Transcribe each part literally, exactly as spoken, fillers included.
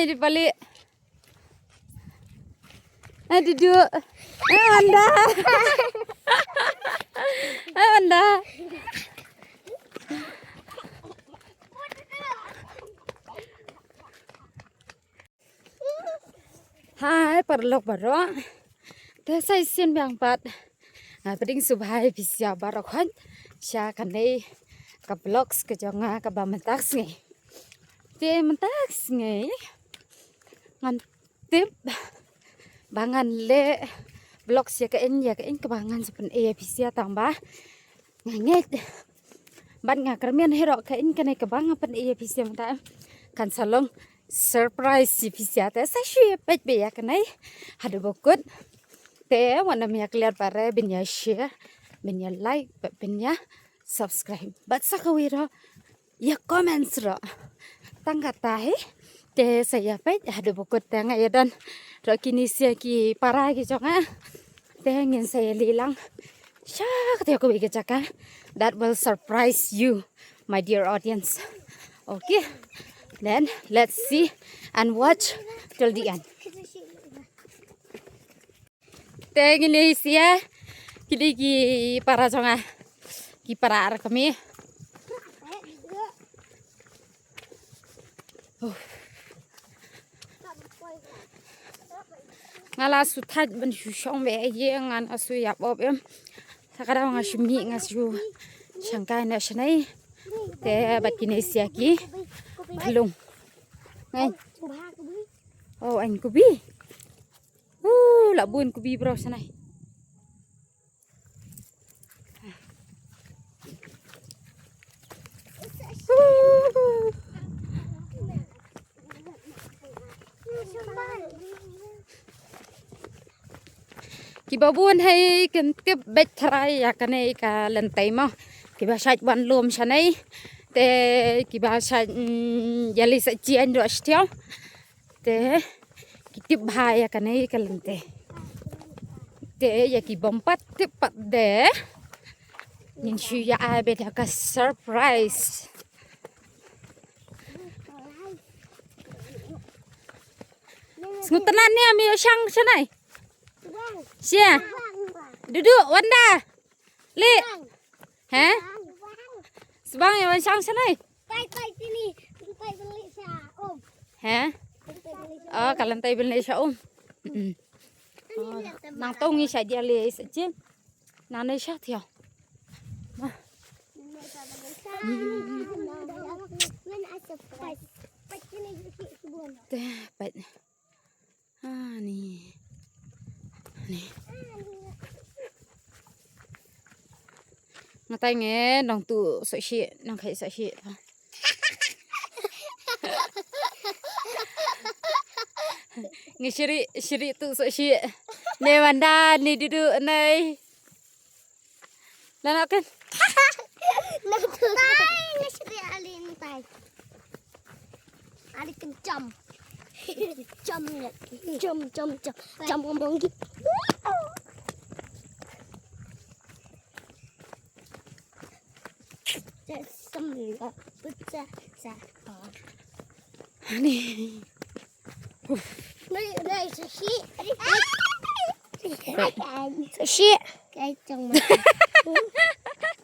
Di balik. Eh, duduk. Eh, Wanda. Eh, Wanda. Hai, paralok baroh. Te sa shisien biang pat nga pdiang sngewbha ïa phi sha baroh khoit sha kane ka vlogs ka jong nga kaba mynta ka sngi. Te mynta ka sngi ngan tip ba ngan leh vlogs ïa kaei ïa kaei kaba ngan sa pyni ïa phi sha, tang ba nga ngeit bad nga kyrmen hi ruh kaei kane kaba nga pyni ïa phi sha mynta kan sa long surprise ïa phi sha. Te sa shu ïa peit beit ïa kane haduh ba kut. Te wat nym ïa klet barabor, phin ïa share, phin ïa like bad phin ïa subscribe bad sa kawei ruh ïa comments ruh. Tang kata hi. Te sa ïa peit haduh ba kut, te nga ïa don ruh kine sha ki para ki jong nga. Te ngin sa ïa leit lang sha kata kawei ka jaka that will surprise you, my dear audience. Okay, then let's see and watch till the end. Te ngin ïa sha kine ki para jong nga, ki para ar kmie. Nga la shu thait ban shu shong beit ïa ïing, nga la shu ïap bok em. Sa ka daw nga shu mih, nga shu shangkai na shanai. Te bad kine sha ki khlung. Ngai. Oh, aiñ kubi. Uh, la bun kubi bro shanai. Kiba bun hi kin tip beit tharai ïa kane ka lynti mo. Kiba shait wan lum shanai. Te kiba shait, mm, ïa leit sa jingïaroh sha thiaw. Te ki tip bha ïa kane ka lynti. Te ïa ki bym pat tip pat de ngin shu ïa ai beit ïa ka surprise. Sngewtynnat ne em ïa shang shanai. Sia. Dudu, Wanda. Li. He? Sbang ïa wan shang shanai. Pai, pai, tini. Pai beli sha um. He? Pai beli sha Oh, ka lynti beli sha um. Mm. Nang tong ngi sha dia li sa jin. Nang ne sha thiaw. Ma. Te, pai. Ani. Ani. Nga tai nge nong tu so shi, nong khai so shi. Ngi shiri, shiri tu so shi. Ne Wanda, ne Dudu, ne. Lana kan. Nang tu. Tai, ngi shiri ali ni tai. Ali kencam. Jam ni. Jam, jam, jam. Jam ngomong gitu. Sembilan pecah satu. Ani. Nai, nai, sushi. Sushi. Kacang.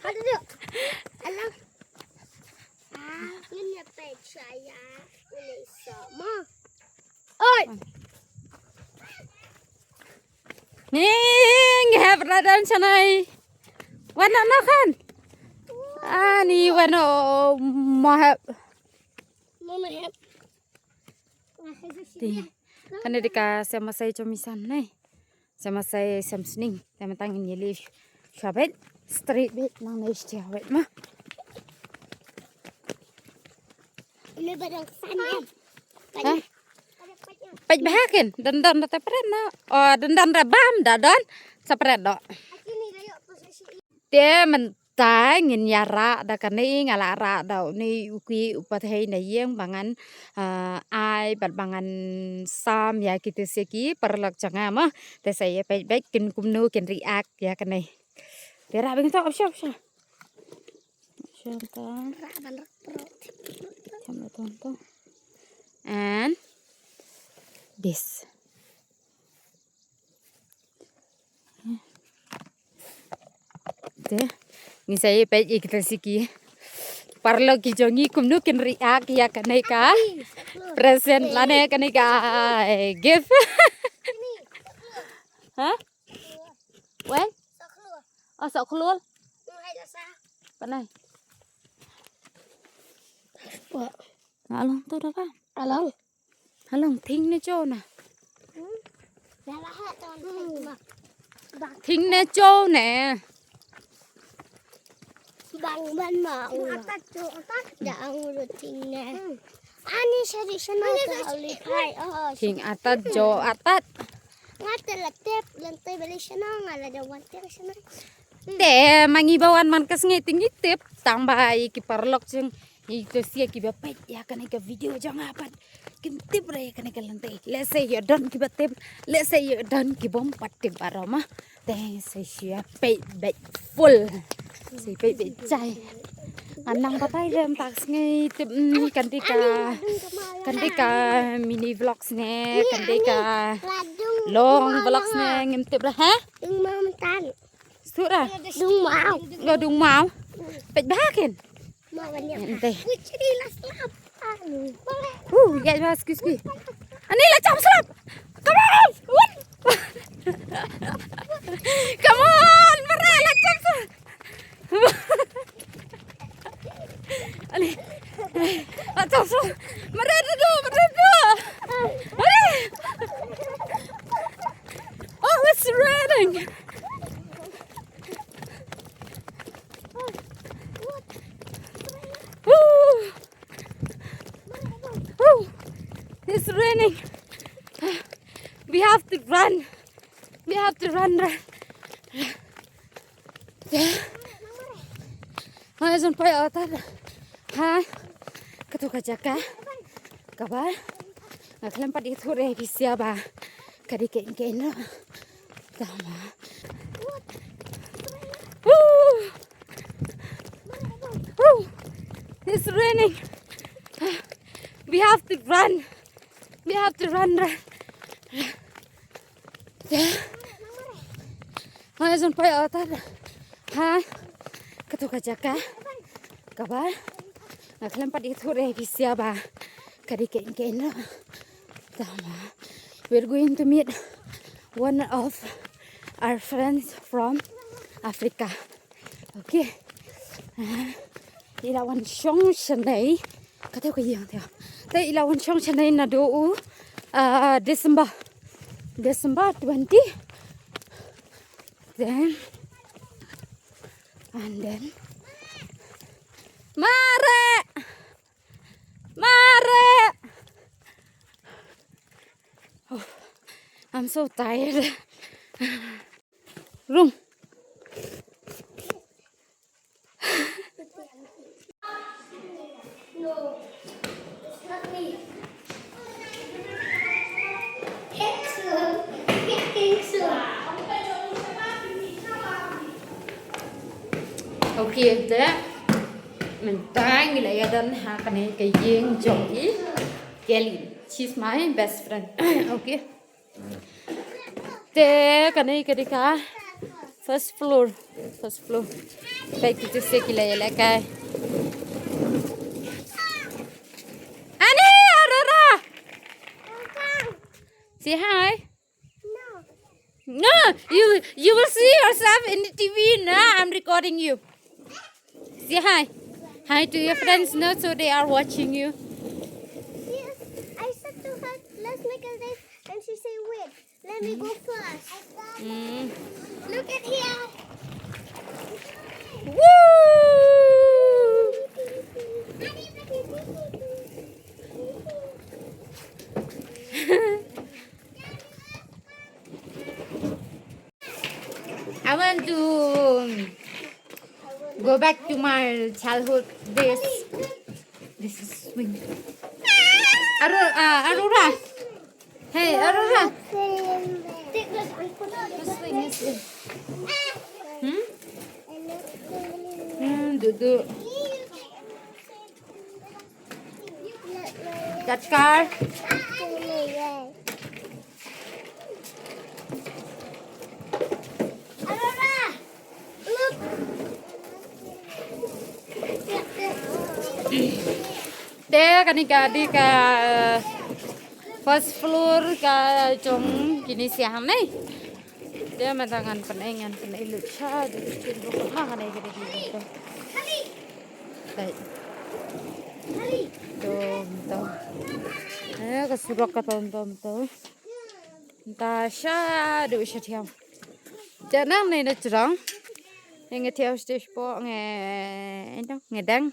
Aduh. Alang. Ah, ini apa saya? Ini sama. Oi. Ning hep radan sanai. Wana nakan. Ani wano mahep. Mama hep. Ti. Kane dei ka sem masai chomisan nai. Sem masai sem sning. Te mynta ngin ïa leit sha beit. Street beit nang nai sha beit ma. Ini barang sana. Ha? Peit bha kin, don don da pret na. Oh, don don da bam da don. Sa pret do. Te mynta ngin ïa rah da kane, nga la rah da une u kwi u pathai na ïing ba ngan, ah, ai bad ba ngan sam ïa kito seki paralok jong nga mo. Te sa ïa peit beit kin kumno kin react ïa kane. Te rah beit to, sha sha. Sha ta. Rah ban rah. Cham la ton to. And This. Te ngi sa ïa peit ïa kita shi ki paralok ki jong ngi kumno kin react ïa kane ka present lane kane ka, eh, gift. Ha? Wen? Oh, sok khlul. Panai. Along tu dah kan? Along. Halong thing ne cho na. Thing ne cho ne. Bang ban ma u. Da ang u thing ne. Ani sari sana ta oli pai. Oh, thing atat jo atat. Nga te la tep lan te beli sana nga la da wan te sana. Te ma ngi ba wan man ka sngi te ngi tip tang ba i ki paralok jong ngi to sia ki ba peit ïa kane ka video jong nga pat. Kim tip re ïa kane ka lynti. Let's say you don't ki ba tip. Let's say you don't ki bom pat tip baroh ma. Te sa sia peit beit full. Sa peit beit jai. Anang batai re mtak sngi tip, mm, kan di ka, kan di ka mini vlogs ne, kan di ka long vlogs ne, ngim tip re ha? Dung mau mentan. Sura. Dung mau. Lo dung mau. Peit ba kin. Mau banyak. Ente. Wih, jadi last lap. Anu. Uh, ya, ya, skui, skui. Ani la cham slap. Come on. Win. Come on, mara la cham slap. Ani. La cham slap. Mara dulu, mara dulu. Ani. Oh, it's raining. Woo! Woo! It's raining. We have to run. We have to run, run. Hooid, ons poi atat. Ha. Kato ka jaka. Kaba. Nga khlem pat ithuh re phi sia ba ka dei kein kein ruh. Tama. Woo! Woo! It's raining. We have to run. We have to run, run. Hooid, ons poi atat. Ha. Kato ka jaka. Kaba. Nga khlem pat ithuh re phi sia ba ka dei kein kein ruh. Tama. We're going to meet one of our friends from Africa. Okay. Ah, i la wan shong shanei. Kata ka ïing te. Te i la wan shong shanei naduh u, ah, December. December twenty. Then, and then, mare! Mare! Oh, I'm so tired. Rung. No, it's not me. Excellent. Excellent. Okay, te mynta ngi la ïa don ha kane ka ïing jong i Kelly. She's my best friend. Okay. Te kane ka dei ka first floor. First floor. Peit kita sha ki la ïalehkai. Ani, Aurora. Say hi. No, you, you will see yourself in the T V. No, I'm recording you. Say hi. Hi to your friends now, so they are watching you. Yes, I said to her, "Let's make a race," and she said, "Wait, let me go first." Mm. Look at here. Woo! I want to go back to my childhood days. This is swing. Aurora, uh, Aurora. Hey, Aurora. This swing is. Hmm? Hmm, Dudu. That car. Te kane ka dei ka, eh, first floor ka jong kine sha hangne. Te mynta ngan pynai, ngan pynai lut sha, dei sha ruh ma kane ka dei ka dei. Dei. To, to. Eh, ka surok ka tom, tom, to. Mynta sha dei sha thiam. Te nang ne na jrong. Nge thiaw stage po nge, ento, nge dang.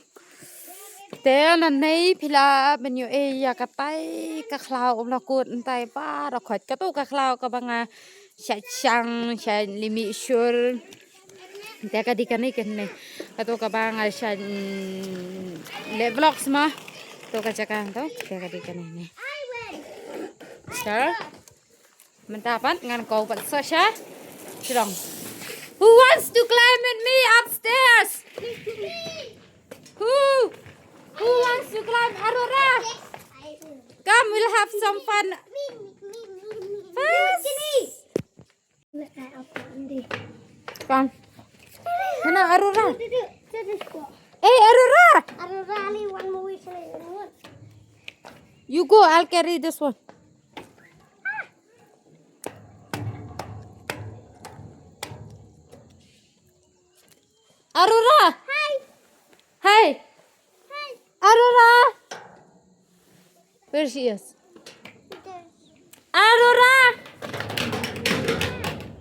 Te na nei phi lah ban ïohi ïa katai ka khlaw um la kut ntai ba ra khot kato ka khlaw kaba nga sha chang sha limi shur. Te ka dei kane kane. Kato kaba nga sha, mm, leh vlogs ma. To ka jaka to, te ka dei kane ne. Sure. Mynta pat ngan kow pat sha shrong. Who wants to climb with me upstairs? Who? Who wants to climb, Aurora? Come, we'll have some fun. First. Come. Hana, Aurora. Hey, Aurora. Aurora, only one more wish. You go, I'll carry this one. Aurora! Hi! Hi! Hi! Aurora! Where she is? Aurora!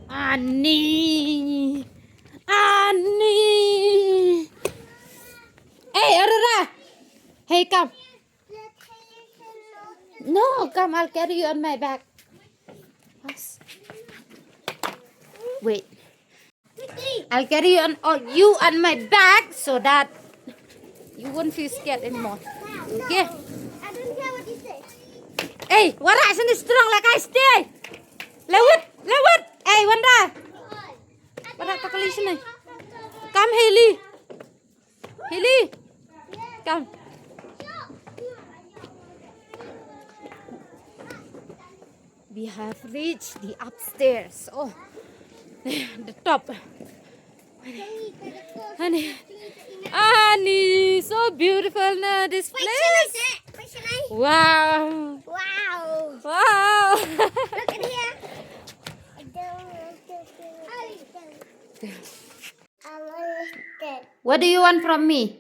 Ani! Ani! Hey, Aurora! Hey, come. No, come, I'll carry you on my back. Wait. I'll carry you on, on, you on my back so that you won't feel scared anymore. Okay? I don't hear what you say. Hey, wara sini strong la kai stay. Lewat, lewat. Hey, Wanda. Wara takali sini. Come, Haley. Haley, come. We have reached the upstairs. Oh, the top. Ani, Ani, so beautiful na this place. Wow. Wow. Wow. Look at here. I want lipstick. What do you want from me?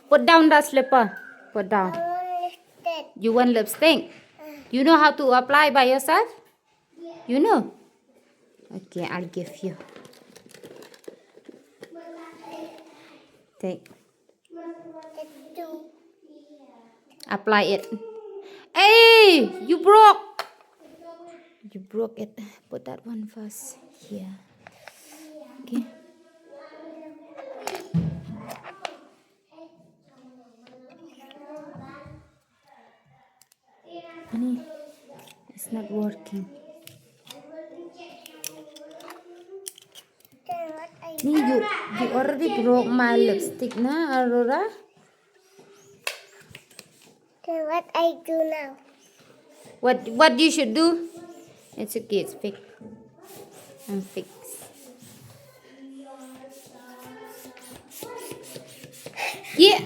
Put down the slipper. Put down. I want lipstick. You want lipstick? You know how to apply by yourself? You know? Okay, I'll give you. Take. Tattoo. Apply it. Hey, you broke. You broke it. Put that one first here. Okay. Ani, it's not working. Ni, you, you already broke my lipstick, na, Aurora? So what I do now? What, what you should do? It's okay, it's fake. I'm fake. Yeah.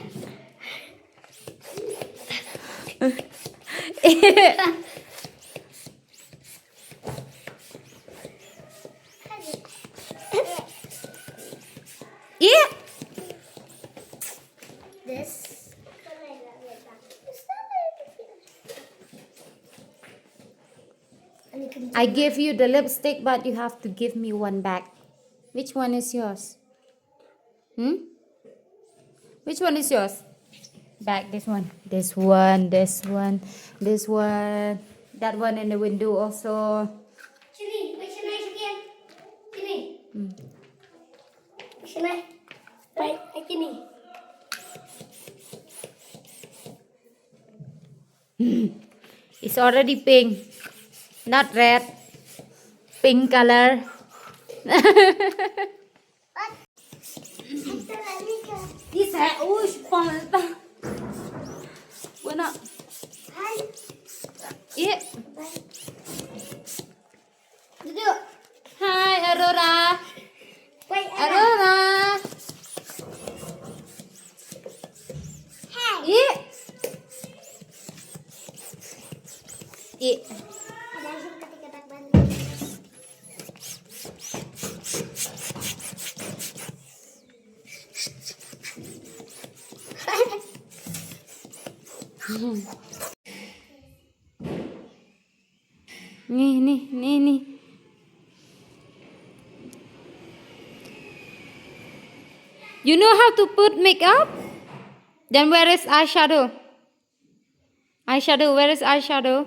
Yeah. This. I give you the lipstick, but you have to give me one back. Which one is yours? Hmm? Which one is yours? Back, this one. This one, this one, this one. That one in the window also. Sini, wait, sini, sini. Sini. Hmm. Sini. Wait, sini. Hmm. It's already pink. Not red. Pink color. Isa, uy, falta. Bueno. Yeah. Duduk. Hi, Aurora. Wait, Aurora. Hi. Yeah. Ni, ni, ni, ni. You know how to put makeup? Then where is eyeshadow? Eyeshadow, where is eyeshadow?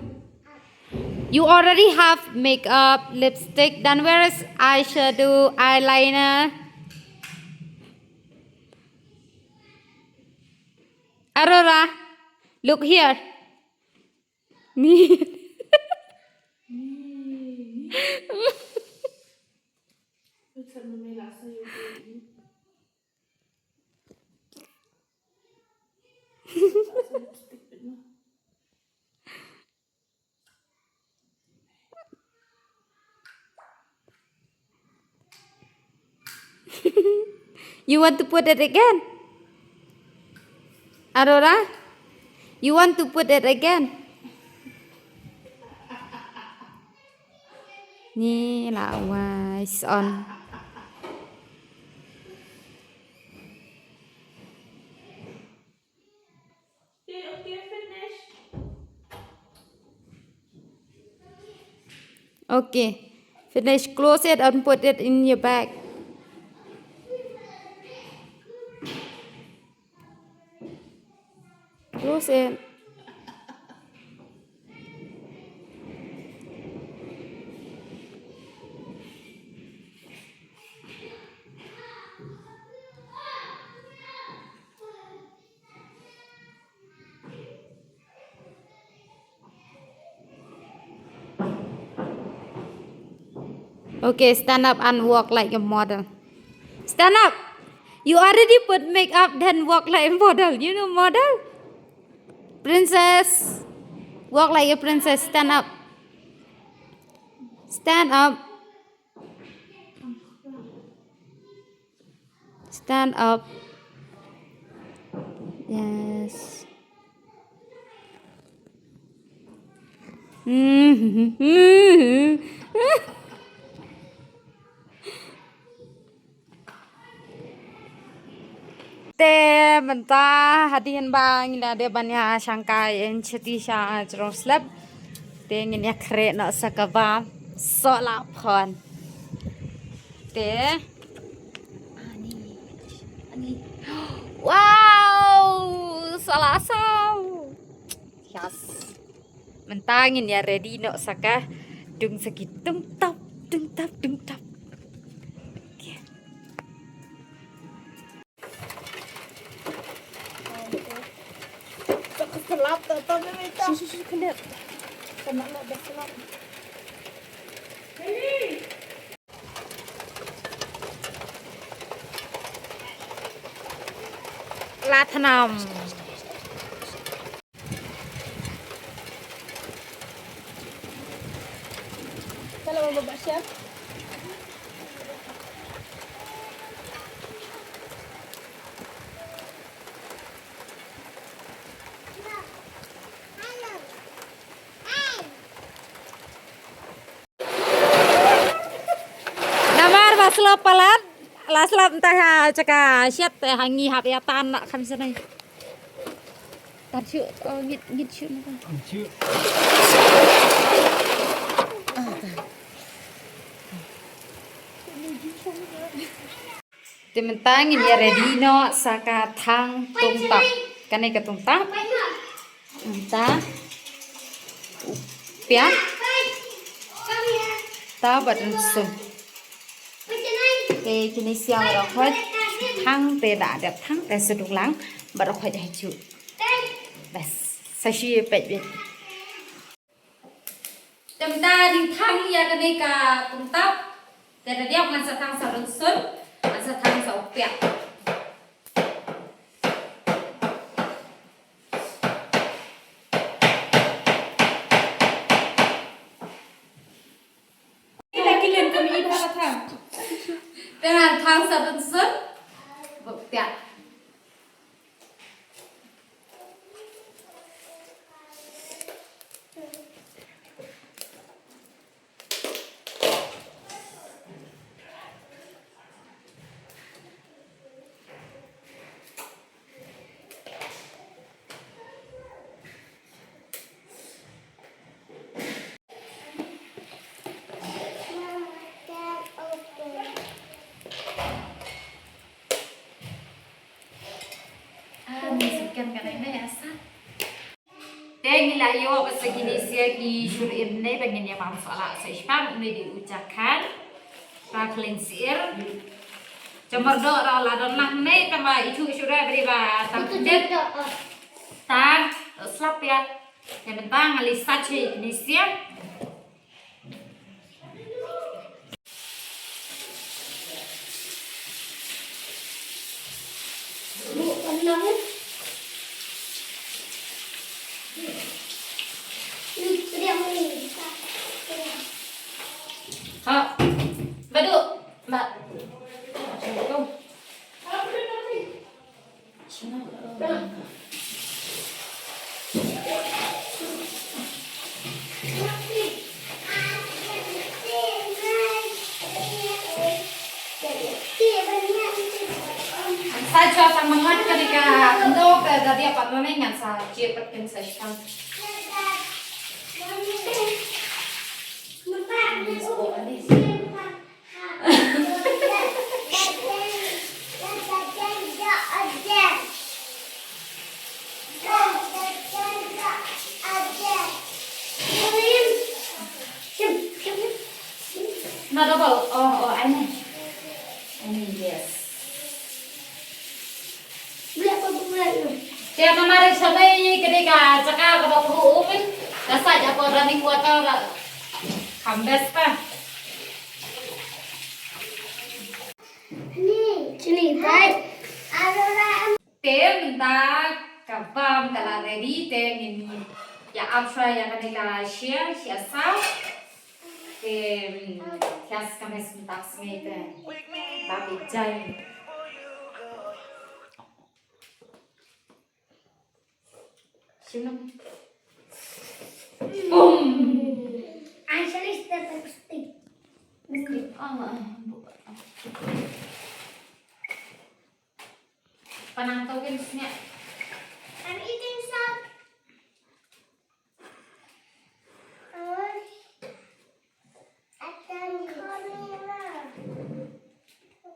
You already have makeup, lipstick. Then where is eyeshadow, eyeliner? Aurora, look here. Me. You want to put it again? Aurora? You want to put it again? Ni la wai son. Okay. Finish. Close it and put it in your bag. Close it. Okay, stand up and walk like a model. Stand up. You already put makeup, then walk like a model. You know model? Princess. Walk like a princess. Stand up. Stand up. Stand up. Yes. Te mynta hadien ba ngi la dep ban ïa shangkai ïa shati sha jrong slep. Te ngin ïa khreh noh sa kaba soh la phon. Te ani, ani. Wow! Soh la saw. Yes. Mynta ngin ïa ready noh sa ka dung sagi, dung tap, dung tap, dung tap. Okay. Shu, shu, shu, khyndiat. La thnam. Namar ba slap palat, la slap mynta ha jaka shet te ha ngi hap ïa tan na kham sene. Tar shu, oh, ngit, ngit shu na. Ngit shu. Te mynta ngin ïa ready noh sa ka thang tungtap. Kane ka tungtap. Mynta u piat. Ta bad rynsun. Te kine siaw baroh khoit thang te da dep thang te sdang lang baroh khoit ha ju. Bas, sa shu peit beit. Te mynta ngin thang ïa kane ka tungtap. Te da dep ngan sa thang sa rynsun, ngan sa thang sa u piat. Te ngan thang sa rynsun, u piat. Ïa ïoh ba sa kine sia ki shurim ne ba ngin ïa bam sa la sa shipang ne di ujakan. Ba khlin sir. Jamar do ra la don lah ne tama itu shura beri ba tam det. Ta slap ya. Yang penting ngali sa chi kine sia. Ha, badu, mbak. Sa jua sa mangat ka dika ndo ka dadia pat nane ngan sa jia pat kin sa shang. Na double. Oh, oh, I know. I know, yes. Te namar sha mei ka dei ka jaka kaba u u pyn. Ka sa ja ko running water. Kham best pa. Chili, bye. Te mynta ka bam ka la ready te ngin ïa ap shuwa ïa kane ka shia, shia saw. Te thias ka mes mynta ka sngi te ba phi jai. Shim nang. Boom. I shall eat the stick. Stick. Oh, oh. Panang to kin snya. I'm eating some. I can come here.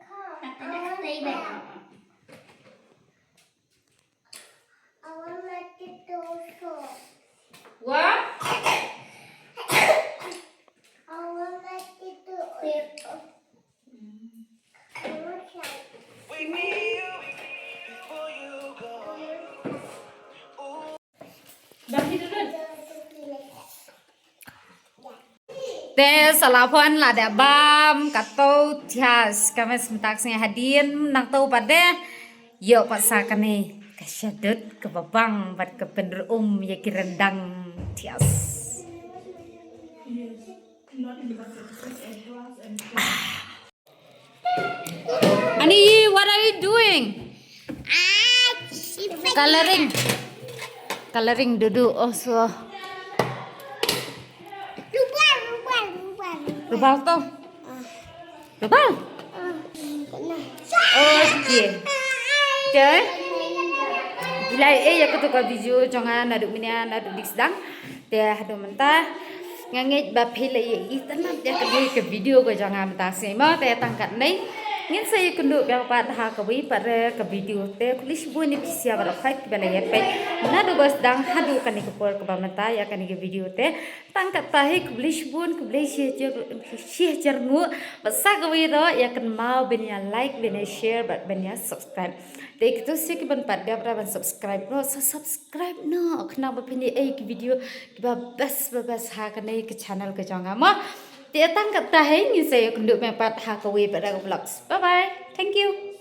Come. I can stay back. I want my tito also. What? I want my tito also. Te sa la pon la da bam ka to thias ka mes mynta ka sngi hadien nang to pat de. Ïoh pat sa kane ka shadut kaba bang bad ka pynrung ïa ki rendang thias. Ani, what are you doing? Coloring. Coloring dudu, oh, so. Rubal, rubal, rubal, rubal. Rubal to? Ah. Rubal? Ah, pernah. Okay. Te. Ila eh ïa katu ka video jong nga naduh mynne naduh dik sdang. Te haduh mynta nga ngeit ba phi la ïa itynnad ïa kane ka video ka jong nga mynta sngi mo, te tang katne ngin sa ïakynduh biang pat ha kawei pat re ka video te. Khublei shibun ïa phi sha baroh kiba la ïa peit naduh ba sdang haduh kane ka por kaba mynta ïa kane ka video te. Tang katta hi khublei shibun, khublei shihajar, shihajar nguh. Bad sa kawei ruh ïa kynmaw ban ïa like, ban ïa share bad ban ïa subscribe. Te kito sha kiban pat dep ban subscribe ruh sa subscribe. Subscribe noh khnang ba phin ïohi ïa ki video kiba best ba best ha kane ka channel ka jong nga mo. Te tang katta hi ngin sa ïakynduh biang pat ha kawei pat re ka vlogs. Bye bye. Thank you.